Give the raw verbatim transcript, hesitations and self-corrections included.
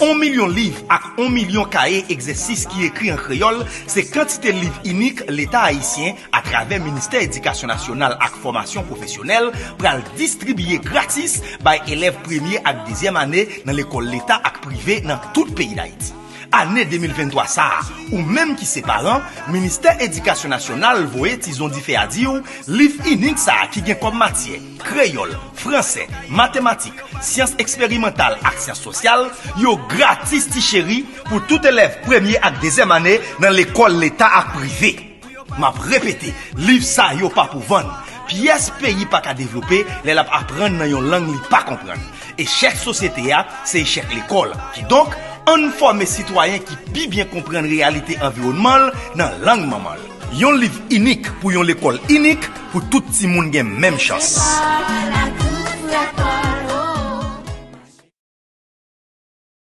On milyon liv ak on milyon kaye egzèsis ki ekri an kreyòl se kantite liv inik Leta ayisyen, atravè Ministè Edikasyon Nasyonal ak Fòmasyon Pwofesyonèl, pral distribiye gratis bay elèv premye ak dezyèm ane nan lekòl leta ak prive nan tout peyi Dayiti. Ane de mil venntwa sa a, ou menm ki se paran, Ministè Edikasyon Nasyonal voye tizon dife a di w, liv inik sa a ki gen kòm matyè kreyòl, fransè, matematik, syans eksperimantal ak syans sosyal, yo gratis ti cheri pou tout elèv premye ak dezyèm ane nan lekòl leta ak prive. M ap repete, liv sa yo pa pou vann. Pyès peyi pa ka devlope lè l ap aprann nan yon lang li pa konprann. Echèk sosyete a se echèk lekòl. Kidonk, ann fòme sitwayen ki pi byen konprann reyalite anviwònman l nan lang manman l. Yon liv inik pou yon lekòl inik pou tout timoun gen menm chans.